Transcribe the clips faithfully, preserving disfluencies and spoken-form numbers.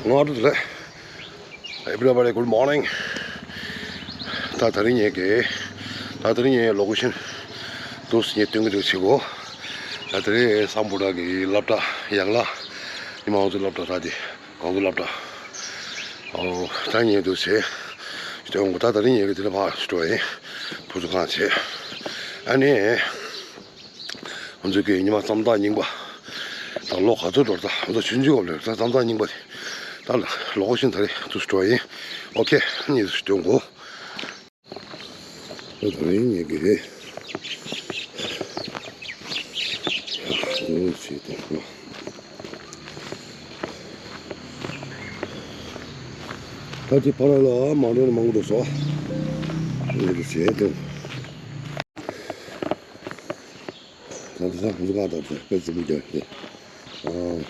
ང་རུ་རེད། Everybody, good morning. ད་དེ་རིང་ངེད་ཀྱི་ད་དེ་རིང་ངེད་ལོ་ཀེ་ཤན་དུ་ངེད་སྟོན་གྱི་འདུག་ཆེ་གོ། ད་དེ་རིང་སམ་བྷོ་ཊ་གི་སློབ་གྲྭ་ཡག་ལ་ཉི་མ་འོ་ཚོ་སློབ་གྲྭ་ད་དེ་གང་དུ་སློབ་གྲྭ། ཨོ་ད་ངེད་འདུག་ཆེ་སྟོན་གོ། ད་དེ་རིང་ངེད་ཀྱི་དེ་ལ་ཕར་སྤྲོ་ཡིན། བུ་ཚོ་གང་བྱེད། ཨ་ནི། ང་ཚོ་གི་ཉི་མ་རྩམ་ཐག་རྙིང་པ། ད་ལོ་ག་ཚོད་འགྲོ་ད་ང་ཚོ་ཆུང་ཆུང་སྐབས་ལས་ད་རྩམ་ཐག་རྙིང་པ་དེ། ད་ལོ་ཀེ་ཤན་ད་རེས་དུ་སྤྲོ་ཡིན། ཨོ་ཁེ་ངས་དུ་སྟོན་གོ། ད་ད་རེས་ངས་གི་རེད། ཡ་དུ་བྱེད་དེ་ལ། ད་ཅི་ཕ་ར་ལ་མ་འགྲོ་ན་མང་པོ་འགྲོ་སོ། ངས་དུ་བྱེད་དེ། ད་ལྟ་ས་ཁོང་ཚོ་ཁ་བཏགས་ཏེ་དཔེ་རྩེ་པོ་རྒྱག་གི། ཨ།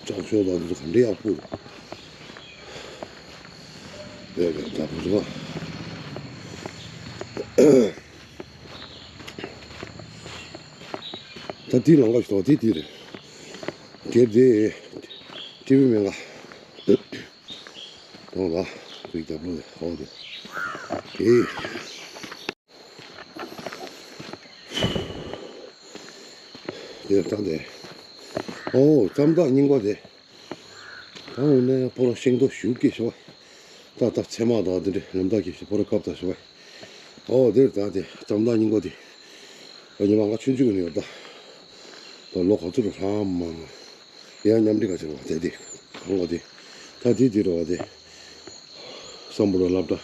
ལྕགས་ཤོག་དང་དེ་ཚོ་ག་འདྲ་ཡག་པོ་རེད། དཔེ་ད་ཁོང་ཚོ་ཁ། ད་དེའི་ལམ་ཁ་ཞིག་དང་དེ་དེ་རེད། དེ་དེ་ཊི་བི་མེད་ག་དང་ལ་དེ་རྒྱབ་ལོགས་ལ་ཧོ་དེ། དེ་ད་དེ། ཨོ་རྩམ་ཐག་རྙིང་པ་དེ། ད་འོ་ནས་ཕོ་རོ་ཤིང་ཏོག་ཞུ་སྐྱེས་ཤོག་ད་ད་ཚེ་མ་དང་དེ་འདྲ་ལམ་ཐག་སྐྱེས་ཤོག་ཕོ་རོ་ཁབ་ད་ཤོག་ཨོ་དེར་ད་དེ་རྩམ་ཐག་རྙིང་པ་དེ། ཉི་མ་ང་ཆུང་ཆུང་གི་ནས་ཡོད་ད། ད་ལོ་ག་ཚོད་རང་མ་ང་། ཡང་མཉམ་འབྲེལ་ག་ཚོད་རེད་བ་དེ་དེ། གང་བ་དེ། ད་དེ་དེ་རེད་བ་དེ། སམ་བྷོ་ཊ་སློབ་གྲྭ།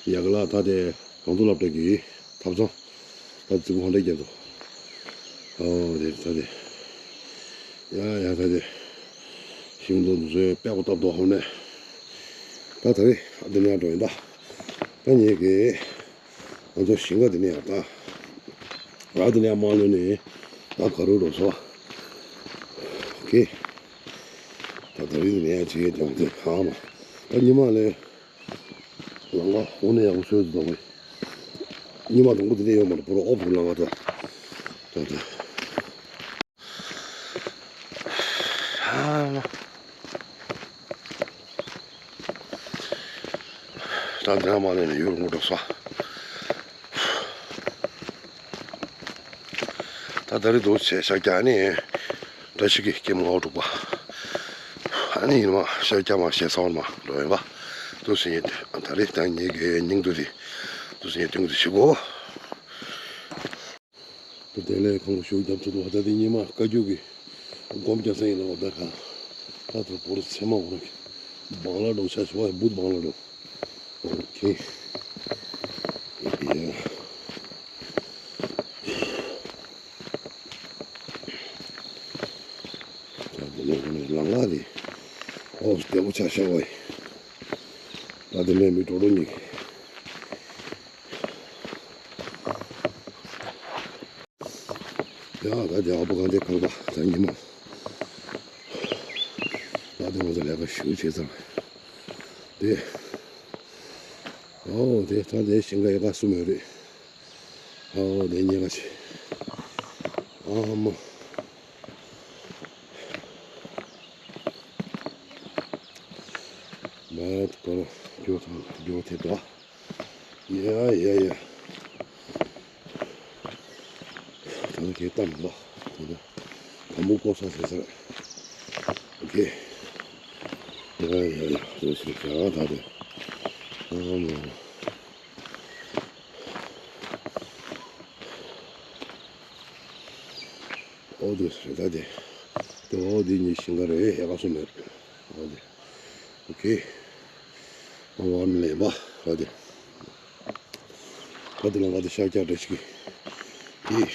ཡ་ག་ལ་ད་དེ་གང་དུ་སློབ་གྲྭ་གི་ཐབ་ཚང་། ད་ཙི་གུ་ཧོན་ཏེ་རྒྱབ་དོ། ཨོ་དེ་ད་དེ། ཡ་ཡ་ད་དེ། ཤིང་སྡོང་དུ་བཟོས་པད་པོ་བཏབ་དོ་ཧོ་ནས། ད་ད་རེས་ཨ་དེ་ནས་འགྲོ་ཡིན་ད། ད་ངེད་ཀྱི། ང་ཚོ་ཞིང་ཁ་དེ་ནས་ཡར་ད། ང་དེ་ནས་མ་ལོན་ནས་ད་ག་རུ་འགྲོ་སོ། ཀེ། ད་ད་རིང་དེ་ནས་ཡར་ཅིག་ཡར་ཀྱང་དེ་ཧ་མ། ད་ཉི་མ་ལས། ལང་ཀ་འོ་ནས་ཡག་པོ་བཟོས་འདུག་ད་བས། ཉི་མ་དང་པོ་དེ་ནས་ཡོད་མ་རེད་བུ་རོ་ཨོ་བུ་ལང་ཀ་ད། ད་ད། ད་འདི་ན་མ་ལས་ནས་ཡུལ་ངོ་འགྲོ་ས། ད་ད་རེས་འདུག་བྱས་ཤག་ཀྱ་ནི། བཀྲ་ཤིས་ཀྱི་སྐྱེམས་ངོ་དྲུག་པ། ཨ་ནི་ཡིན་མ་ཤག་ཀྱ་མ་ཤེས་ཚོར་མ་འགྲོ་ཡིན་པ། འདུག་ཟིན་ཡིན་ད་རེས་ད་ངེད་ཀྱི་སྙིང་དུ་རེད། འདུག་ཟིན་ཡིན་སྟོན་གྱི་ཞིག་གོ། དེ་ལས་ཁོང་གི་ཤུགས་རྒྱབ་ཚུལ་དུ་བ་ད་དེ་ཉི་མ་བཀའ་བརྒྱུད་ཀྱི་སྒོམ་རྒྱག་ས་ཡིན་ལ་བ་ད་ག་ད་དུ་བོར་ཚེ་མ་བོར་གི་བང་ལ་འགྲོ་ཆ་ཞུ་བ་བུད་བང་ལ་འགྲོ། ཨོ་ཁེ། ཡ། ད་དེ་ནས་ཁོ་ནས་ལང་ལ་རེད། ཨོ་བདེ་པོ་ཆ་ཤོག་བ་ཡི། ད་དེ་ནས་མི་འགྲོ་འགྲོ་གཉིས། ཡ་ད་དེ་ཨ་ཕོ་གང་དེ་གང་པ་ད་ཉི་མ། ད་དེ་ང་ཚོ་ལས་ཀ་ཞུ་བྱེད་ཙང་། དེ། ཨོ་དེ་ད་དེ་ཞིང་ཁ་ཡ་ག་གསུམ་ཡོད་རེད། ཨོ་དེ་ཉེ་ག་ཆེ། ཨ་མ། མ་ཡ་ད་ཀོ་ར་རྒྱུ་ཐང་རྒྱུ་ཐེ་དོ། ཡ་ཡ་ཡ། ད་ནི་ཁྱེད་གཏམ་ལ། ད་ནི་དམ་པོ་ཀོ་ས་ཟེར་ཟེར། ཨོ་ཁེ། ཡ་ཡ་ཡ། རེ་ཞིག་ཡ་ད་རེ། ཨ་མ། ཨོ་དེ་ད་དེ། དེ་ཨོ་དེ་ཉི་ཤིང་ག་རེ་ཡ་ག་སོ་མེད། ཨོ་དེ། ཨོ་ཁེ། ཨོ་ཝར་མི་ལེན་པ། ཨོ་དེ། ཨོ་དེ་ལ་ང་དེ་ཤར་རྒྱག་འདྲ་ཞིག་གི།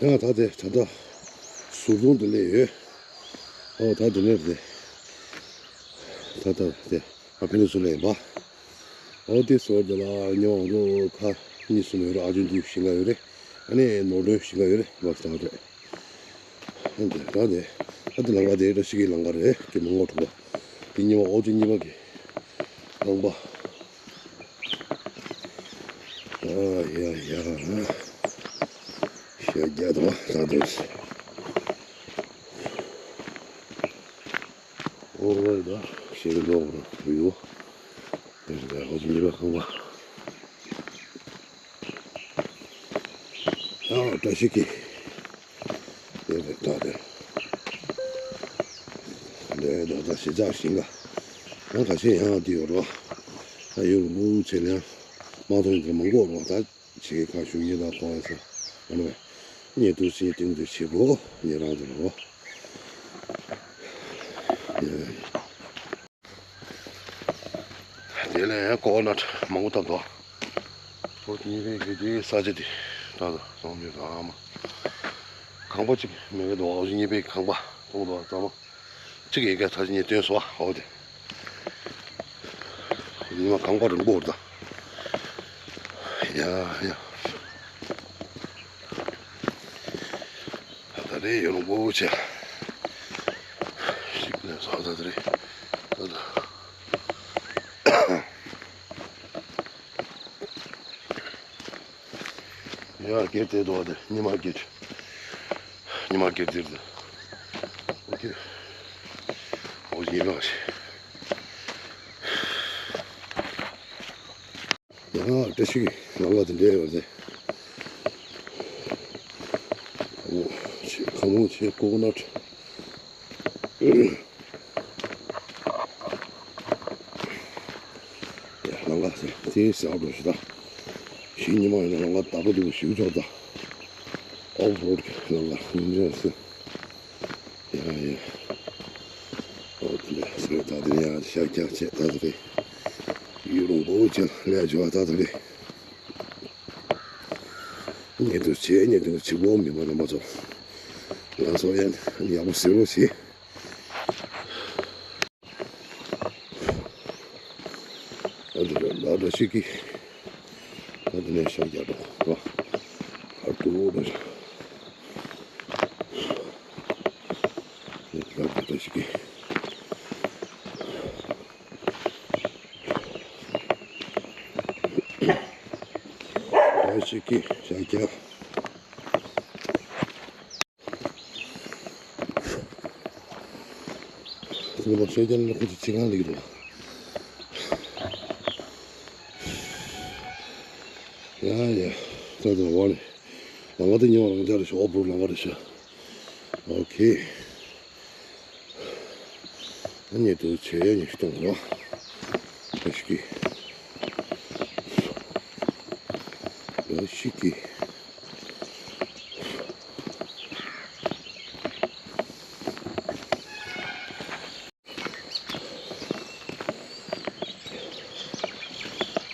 ཡ་ད་དེ་ད་ད། ཟུར་དུང་དེ་ལས་ཡོད། ཨོ་ད་དེ་ནས་དེ། ད་ད་དེ། ཨ་ཕི་ནི་སུ་ལེན་པ། ཨོ་དེ་སོར་དེ་ལ་ཉོ་འགྲོ་ཁ་གཉིས་སུ་མེད་ར་ཨ་ཇོན་དུ་ཤིང་ག་ཡོད་རེད། ཨ་ནི་ནོར་འདོན་ཤིང་ག་ཡོད་རེད་ལགས་ད་རེད། ཨ་འདི་ད་དེ་ཨ་དེ་ལང་ག་དེ་འདྲ་ཞིག་གི་ལང་ག་རེད་དེ་མི་ངོ་ཐུག་པ། དེ་ཉི་མ་ཨོ་དེ་གཉིས་པ་གི་ལང་པ། ཨ་ཡ་ཡ། ཤ་རྒྱ་དང་ད་དེ། ཨོ་རེད་ད། ཤེས་རིག་ལོག་རུ་ཡོད། དེ་རེད་ད། ཨོ་ཙི་ཉི་མའི་ཁང་པ། ཨ་བཀྲ་ཤིས་ཀྱི། དེ་རེད་ད་དེ། ལས་ད་ད་ཞེ་ཆགས་ཤིང་ག་ཡང་ཁ་ཤས་ཡང་དེ་ཡོད་རོ། ད་ཡོད་རུ་མུ་ཆེ་ལན་མ་མཐོང་ཡོད་དེ་མང་པོ་རོ་ད། ཆེ་གེ་ཁ་ཤུ་ཉེ་ད་ཏོ་ཨེ་ས། ཨ་ནི་བས། ཉེ་དུ་སི་ཏིང་དུ་ཆེ་གོ་ཉེ་རང་དུ་རོ། དེ་ལས་ཀོ་ནཊ་མང་པོ་བཏབ་འདུག་ཨོ་ཉེ་བའི་གི་དེའི་ས་ཆ་དེ་ད་ད་བཟོ་མི་ག་མ། ཁང་པ་གཅིག་མེད་གི་འདུག་ཨོ་ཉེ་བའི་ཁང་པ་མཐོང་འདུག་ཚང་མ། གཅིག་ཡིན་ཀ་ད་ཅི་ཉེ་སྟོན་སོ་ཨོ་དེ། ཉི་མ་ཁང་པ་རིང་པོ་རེད་ད། ཡ་ཡ། ད་རེས་ཡོད་རིང་པོ་ཆེ། ཞིག་ནས་ཟ་ད་ད་རེས། ད་ད། ཡ་སྐྱེར་དེ་དོ་དེ་ཉི་མ་སྐྱེར། ཉི་མ་སྐྱེར་དེར་དེ། ཨོ་ཁེ། ཨོ་ཉི་མ་ཞིག་ཡང་བཀྲ་ཤིས་ལམ་ཁ་དེ་འདྲ་ཡོད་རེད། ཁ་མོ་ཆེ་ཁོ་ནཊ། ལམ་ཁ་དེ་ཟེར་བ་འགྲོ་ཞིག་ད། ཞིག་ཉི་མ་ཡིན་ན་ལམ་ཁ་བདག་པོ་དེ་ཞིག་ཆོག་ད། ཨོཕ་རོཌ་ལམ་ཁ་ཡིན་འདྲ་ཟེར། ཡ་ཡ། ཨོ་དེ་འདྲ་ཟེར་ད་དེ་ཡ་ཤ་རྒྱག་བྱེད་ད་དེ་རེད། ཡུལ་ལུང་པོ་ཅན་ལས་འཇོག་ད་དེ་རེད། ཉེ་དུ་བྱེད་ཉེ་དུ་བྱེད་པོ་མི་མ་རྣམ་པ་ཚོ། ང་ཚོ་ཡང་ཡག་པོ་ཟེར་རོ་ཞེས། ཨ་འདི་རེད་ལ་འདྲ་ཞིག་གིས། ཨ་འདི་ནས་ཤར་རྒྱག་འགྲོ་རོ། ཨ་ཏུ་རེད། ལ་འདྲ་ཞིག་གིས། ཨ་ཞིག་གིས་ཤར་རྒྱག་ཚང་མ་ཤར་རྒྱག་ལ་ཁོ་ཚོ་ཚིག་ཁང་ལ་ཡོད་རེད། ཡ་ཡ། ད་ད་བ་ནི། ལམ་ཁ་དེ་ཉོ་རང་ཅག་རེ་ཤོག་ཨོ་བུ་ལམ་ཁ་རེ་ཤག་ཨོ་ཁེ། ཉེ་དུ་ཆེ་ཉེ་ཤི་གཏོང་རོགས། ཨ་ཤི་ཀི། ཨ་ཤི་ཀི།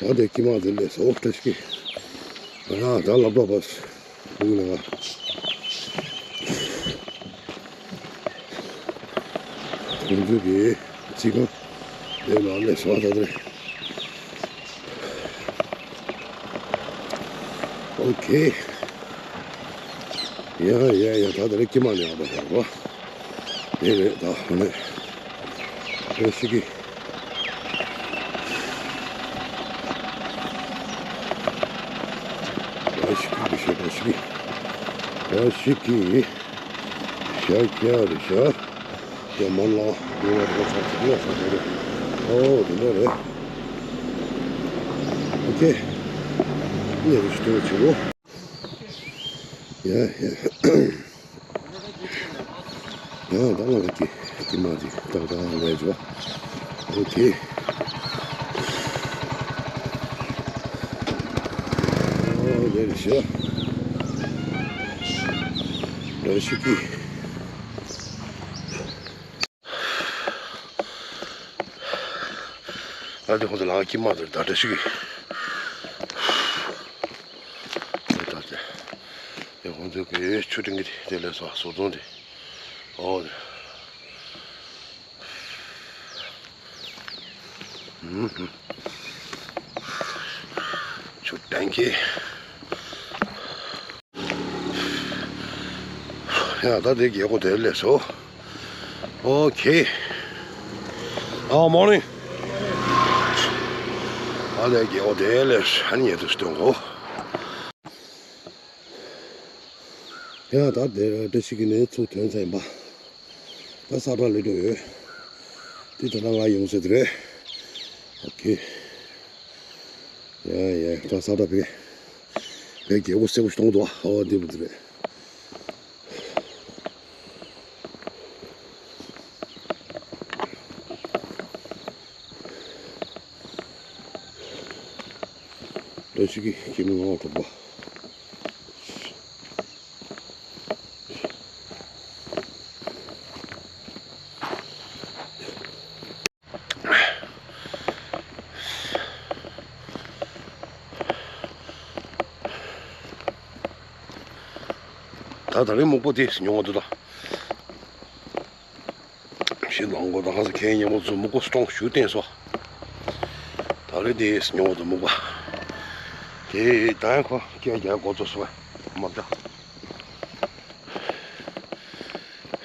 ད་དེ་ཀི་མ་དེ་ལས་སོ་ཏེ་ཤི་ཀི། ཨ་ད་ལབ་རོགས་པ། ཨུ་ལ་ང་ཚོ་གི་ཅི་ག་དེ་ལ་ལས་སོ་ད་དེ། ཨོ་ཁེ། ཡ་ཡ་ཡ་ད་དེ་ཀི་མ་ནས་ཨ་པ་ཤར་བ། དེ་རེད་ད་ཧ་ནས། རེ་ཞིག་གི། རེ་ཞིག་གི་རེ་ཞིག་གི། རེ་ཞིག་གི། ཤ་ཀྱ་རེ་ཤ། ཀྱ་མ་ལ་ཡོ་བ་རེ་ཚ་ཚ་ཡོ་ས་རེ། ཨོ་དེ་འདྲ་རེད། ཨོ་ཁེ། ཉེ་རུ་ཞིག་ཏུ་ཆུ་བོ། ཡ་ཡ། ཡང་ད་ང་གི་ཀི་མ་དེ་ཏག་ཏག་ལས་འཇོག་ཨོ་ཁེ། ཨོ་ལས་རེ་ཤ། ར་ཤི་ཀི། ཨ་དེ་ཁོང་ཚོ་ལ་ཀི་མ་དེ་ད་ར་ཤི་ཀི། ཨོ་ད་དེ། དེ་ཁོང་ཚོ་གི་ཆུ་ཀྲིང་གི་དེ་ལས་སོ་ཟོ་ཙོང་དེ། ཨོ་དེ། ཆུ་ཀྲིང་གི། ཡ་ད་དེ་རྒྱལ་སྒོ་དེ་ལས་སོ། ཨོ་ཁེ། ཨ་མོ་ནི། ཨ་དེ་རྒྱལ་སྒོ་དེ་ལས་ཨ་ནི་ཉེ་དུ་སྟོན་གོ། ཡ་ད་དེ་བཀྲ་ཤིས་ཀྱི་ནས་ཚུར་ཐོན་ཚར་ཡིན་པ། ད་ས་བཀྲ་ལས་འགྲོ་ཡོད། འདི་ད་ལྟ་ང་ཡོང་ས་དེ་རེད། ཨོ་ཁེ། ཡ་ཡ་ད་ས་ད་བེ། བེ་རྒྱལ་པོ་སེ་བོ་ཞིག་མཐོང་འདུག་ཨོ་འདི་བུ་དེ་རེད། ད་ཅིག་གི་ཁྱིམ་ནང་ཐོག་པ། ད་ད་རིང་མུག་པ་དེ་ཉོ་བ་འདུག་ད། ཞིག་ལང་གོ་ད་ཧ་ས་ཁེ་ཉེ་མོ་ཚུ་མུ་གོ་སྟོང་ཞུ་བསྟན་སོ། ད་རེ་དེ་སི་ཉོ་དུ་མུ་གོ། དེ་ད་ཡང་ཁོ་སྐད་རྒྱག་གོ་ཚོ་སོ་མ་ད།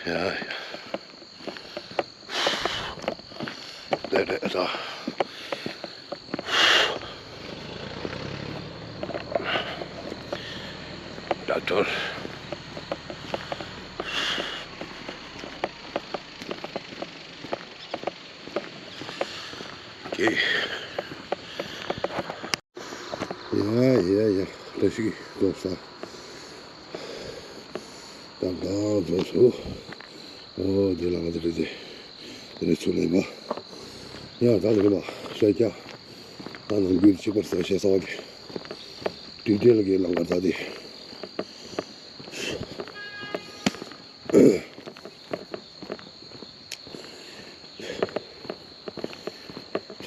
ཡ་ཡ། རེད་རེད་ད། ད་ཐོར། ཀེ། ཡ་ཡ་ཡ། བཀྲ་ཤིས་རྫོགས་ས། ད་ད་རྫོགས་སོ། ཨོ་དེ་ལ་ང་ཚོ་རེད་དེ། དེ་ནས་ཚུར་ལེན་པ། ཡ་ད་དེ་རེད་པ་ཤ་རྒྱགས། ད་ནང་ཁུལ་གཅིག་པར་ཟ་ཤེས་ས་བ་གི། དུས་དེ་ལ་གི་ལང་ཀར་ད་དེ།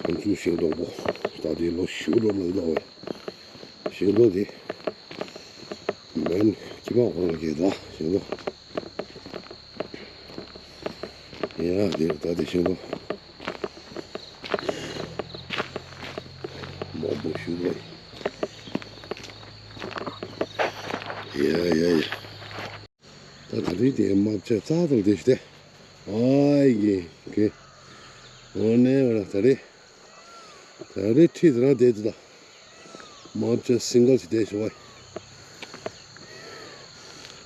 ཚང་ཚུལ་ཤིང་སྡོང་པོ། ད་དེ་ལོ་ཞུ་ལོ་ལོ་ལོ་བས། ཤིང་སྡོང་དེ། མན་ཁྱི་མ་འོང་གི་ད་ཤིང་སྡོང་། ཡ་དེ་ད་དེ་ཤིང་སྡོང་། མང་པོ་ཞུ་ལོ། ཡ་ཡ་ཡ། ད་ད་རེས་དེ་མ་བྱས་རྩ་དང་དེ་ཞིག་སྟེ། ཨ་ཡེ་གེ། འོ་ནས་འོ་ན་ད་རེས། ད་རེས་ཁྲིད་རང་བསྡད་དུ་ད། མ་བྱས་སིང་གལ་ཞིག་བསྡད་ཞོག་པ།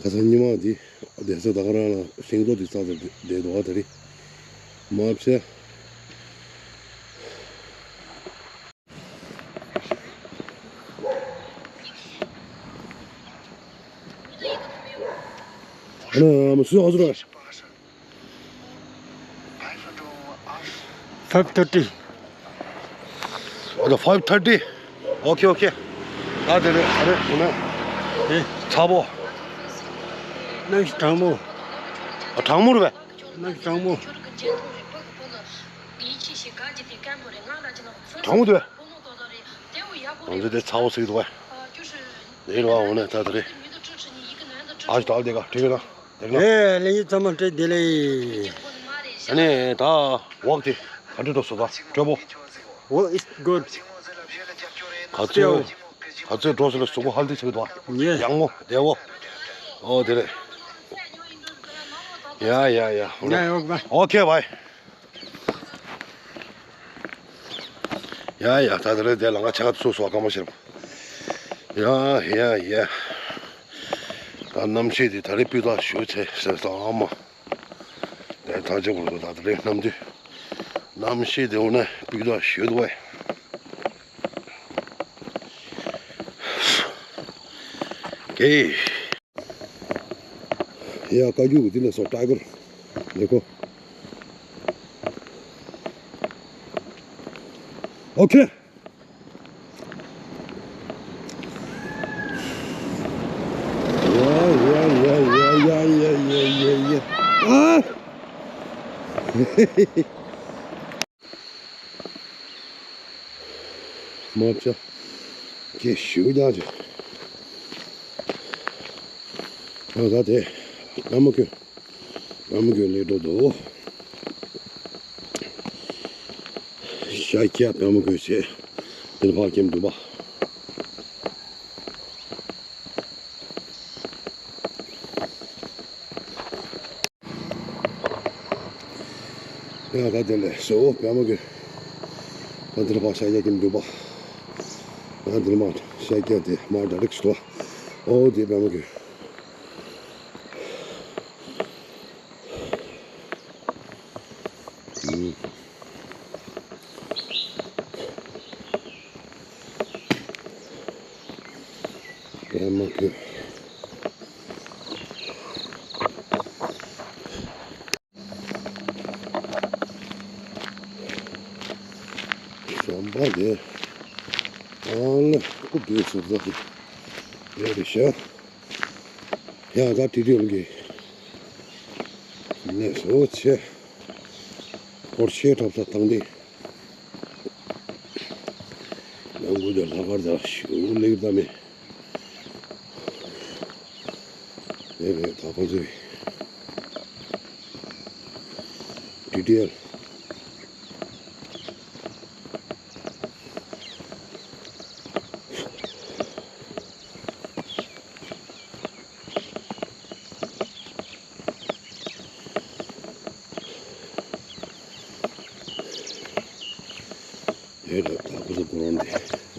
ཁ་སང་ཉི་མ་འདི་བསྡད་ས་ད་ག་རང་ལ་ཤིང་ཏོག་འདི་རྩ་དང་བསྡད་འདུག་ཨ་ད་རེས། མ་བྱས། ཨ་ནི་མ་སུ་ཨ་ཟུ་ར། Five thirty. ཨ་ད་five thirty. ཨོ་ཁེ་ཨོ་ཁེ། ད་དེ་རེད་ཨ་རེད་འོ་ན། ཨེ། ཚ་པོ། ནང་གྲང་མོ། ཨ་གྲང་མོ་རེད་པས། ནང་གྲང་མོ། གྲང་མོ་འདུག་པས། ང་ཚོ་དེ་ཚ་པོ་ཟིག་འདུག་པས། དེ་རེད་པ་འོ་ན་ད་དེ་རེད། ཨ་ཞིག་ད་དེ་ག་དྲི་བའི་ན། དེ་ན། ཨེ་ལེ་ཡི་ཚང་མ་བཀྲ་བདེ་ལེགས། ཨ་ནི་ད་འོག་དེ་ག་འདྲ་འགྲོ་སོང་ད་སྤྲོ་པོ། Oh, it's good. ག་ཚོད་ག་ཚོད་འགྲོ་སོང་ལ་གཟུགས་པོ་ཧལ་དི་ཆེ་གི་འདུག་ཡ། ཡག་མོ་བདེ་བོ། ཨོ་དེ་རེད། ཡ་ཡ་ཡ། ཡ་ཡོག་བ། ཨོ་ཁེ་བའི། ཡ་ཡ་ད་དེ་རེད་དེ་ལ་ང་ཆ་ག་ཚུགས་སོ་གང་མ་ཤེས། ཡ་ཡ་ཡ། ད་གནམ་གཤིས་དེ་ད་རེས་སྤུས་དག་ཞུ་ཚེ་ཟེར་ས་ཨ་མ། དེ་ད་ཅི་གོ་ད་དེ་རེད་གནམ་དུས། གནམ་གཤིས་དེ་འོ་ན་སྤུས་དག་ཞུ་འདུག་བས། ཀེ། ཡ་བཀའ་རྒྱུག་འདི་ལ་སོ་ཏྲ་གར། ལེ་ཀོ། ཨོ་ཁེ། ཡ་ཡ་ཡ་ཡ་ཡ་ཡ་ཡ་ཡ་ཡ། ཨ། མ་བྱ། ཁྱེད་ཞུ་རྒྱག་ཅིག་ད་ད་དེ། ཨ་མ་ཁྱོད། ཨ་མ་ཁྱོད་ལས་འགྲོ་འདུག་ཤ་ཁྱབ་ཨ་མ་ཁྱོད་བྱས། དེ་ཕར་ཁྱིམ་འདུག་པ། ཡང་ད་དེ་ལས་སོ་པད་མ་གི། ད་འདིར་མ་ཤ་རྒྱག་གིན་འདུག་པ། ཡང་འདིར་མ་ཤ་རྒྱག་དེ་མ་ཌ་རེག་ཤི་ཏོ། ཨོ་དེ་པད་མ་གི། ཨུམ། ཁྱོད། ཟམ་པ་དེ། ཨ་ལ་རྐུབ་དེ་ཟུར་ཟ་གི་ཡོད་རེད་ཤག་ཡང་ད་དེ་དུས་ཀྱི་ནས་བཟོ་བྱས། སྒོར་གཞས་འཁྲབ་ས་དང་དེ། ནང་ཁུལ་དུ་ལྷག་དཀར་དང་ཞུ་ལེགས་ཙམ་མེད། རེད་རེད། ད་ཁོ་ཚོས་ཌི་ཊི་ཨེལ། དེ་ལ་ད་ཁོ་ཚོ་སྐོར་འདི་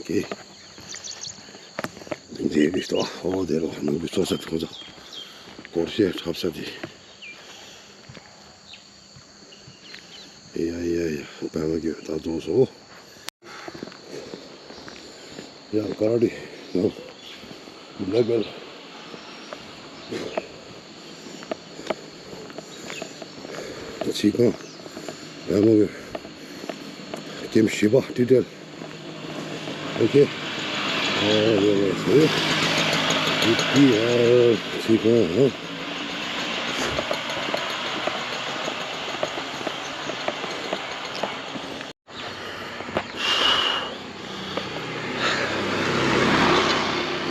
གི་འདི་གི་ལྟོ། ཨོ་དེ་ལ་ནང་གི་ཚོ་ས་ཁོ་ཚོ་སྒོར་གཞས་འཁྲབ་ས་དེ། ཡ་ཡ་ཡ། པད་མ་ཁྱོད་ད་རྫོགས་སོ། ཡང་ཀ་ར་ཊེ་ཡང་། བྷེ་ལེག་བྷེལ། ཚིག་རྐང་། ཡང་མོ་གི་ཀེམ་བཞི་པ་ཌི་ཊེལ། ཨོ་ཁེ། ཨོ་ཡོད་རེད་ཟེར། ཌི་ཊི་ཨེལ་ཚིག་རྐང་།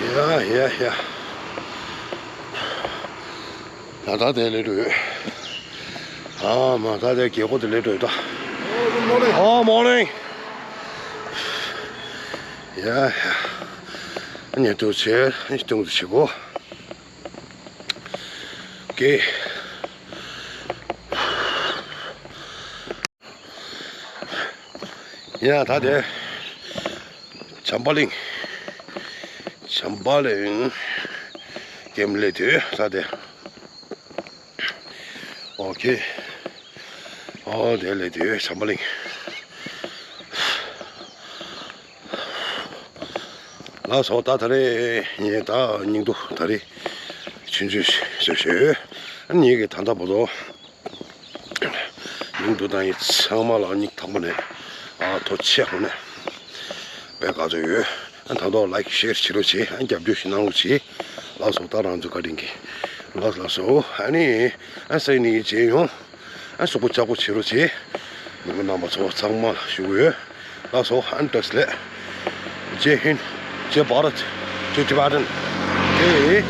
ཡ་ཡ་ཡ། ད་ལྟ་དེ་ལས་འགྲོ་ཡོད། ཨ་མ་ད་དེ་རྒྱལ་སྒོ་དེ་ལས་འགྲོ་ཡོད་ད། ཨོ་མོར་ནིང་། ཡ་ཡ། ཉལ་དུ་བྱས་སྟོང་དུ་བྱེད་གོ། ཀེ། ཡ་ད་དེ། བྱམས་པ་གླིང་། བྱམས་པ་གླིང་། ཀེམ་ལས་དུས་ད་དེ། ཨོ་ཁེ། ཨོ་དེ་ལས་དུས་བྱམས་པ་གླིང་། ལགས་སོ། ད་ད་རེས་ངས་ད་སྙིང་སྡུག་ད་རེས་ཆུང་ཆུང་ཞིག་ཞུ་ཞུ། ངེད་ཀྱི་ད་ལྟ་བར་དུ་སྙིང་སྡུག་དང་ཡིན་ཚང་མ་ལ་སྙིང་ཐག་པ་ནས་ཨ་ཐུགས་རྗེ་ཆེ་ནས་དཔེ་དགའ་ཚོད་ཡོད། ད་དུང་ལའིཀ་ཤེར་བྱེད་རོགས་བྱེད། ཨ་རྒྱབ་སྐྱོར་ཞིག་གནང་རོགས་བྱེད། ལགས་སོ། ད་རང་ཚོ་བཀའ་དྲིན་གྱིས། ལགས་ལགས་སོ། ཨ་ནི་ཨ་སེ་ནི་མཇལ་ཡོང་། ཨ་སུག་པོ་ལྕགས་པོ་བྱེད་རོགས་བྱེད། མི་མང་རྣམ་པ་ཚོ་ཚང་མ་ལ་ཞུ་གི་ཡོད། ལགས་སོ། ཨན་བཀྲ་ཤིས་བདེ་ལེགས། ཇེ་ཧིན། ཇེ་བྷ་རད། ཇེ་ཊི་བྷེ་ཊན། ཨེ།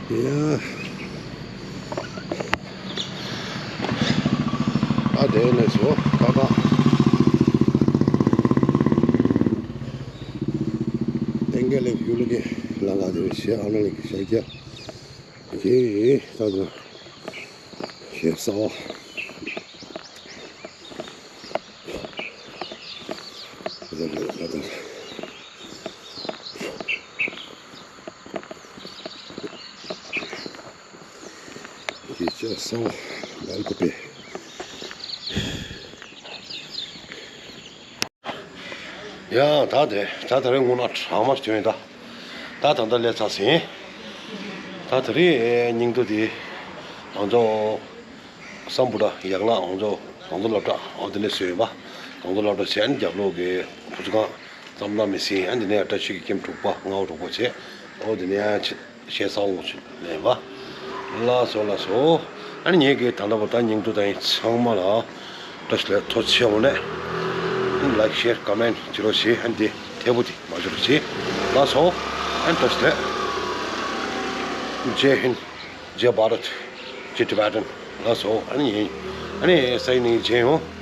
ཡ། ཨ་དེ་ནས་བཟུང་ཀ་ཀ། ཏེང་གེ་ལེབ་ཡུལ་གྱི་ལ་ང་དེ་བྱེད། ཨ་ན་ལི་གི་ཤར་རྒྱག་གི་ད་དུང་ཞེ་ས་བ། ཡིག་ཆ་གསང་བ་མེད་དགོས་པས། ཡ་ད་དེ་ད་ད་རེས་དངོས་གནས་གྲང་མོ་བྱུང་ཡིན་ད། ད་ད་ལྟ་སླེབས་ཚར་ཟིན། ད་ད་རེས་སྙིང་སྡུག་དེ་ང་ཚོ་སམ་བྷོ་ཊ་ཡག་ལགས་ང་ཚོ་གངས་རྫོང་སློབ་གྲྭ་འོ་དེ་ནས་བཟོས་ཡོད་པ། གངས་རྫོང་སློབ་གྲྭ་བྱས་ནས་རྒྱབ་ལོགས་ཀྱི་ཕུ་ཚུ་ཁང་། ཙམ་ལ་མི་སྲིད། ཨ་འདི་ནས་བཀྲ་ཤིས་ཀྱི་ཀེམ་དྲུག་པ་ལྔ་པ་དྲུག་པ་བྱས། ཨོ་འདི་ནས་ཨ་ཆེ་ཞེ་ས་འོང་ཆེ་ལེན་པ། ལགས་སོ་ལགས་སོ། ཨ་ནི་ངེད་ཀྱི་ད་ལྟ་བར་ད་སྙིང་སྡུག་དང་ཡིན་ཚང་མ་ལ་བཀྲ་ཤིས་ལ་ཐུགས་རྗེ་ཆེ། འོ་ནས་ཨ་ནི་ལའིཀ་ཤེར་ཀོ་མེན་བྱེད་རོགས་བྱེད། ཨ་ནི་དེ་ཐེ་བོ་དེ་མ་བྱེད་རོགས་བྱེད། ལགས་སོ། ཨ་ནི་བཀྲ་ཤིས་ལ། ཇེ་ཧིན། ཇེ་བྷ་རད། ཇེ་ཊི་བྷེ་ཊན། ལགས་སོ། ཨ་ནི་ཡིན། ཨ་ནི་སའི་ནི་ཇེ་ཡོང་།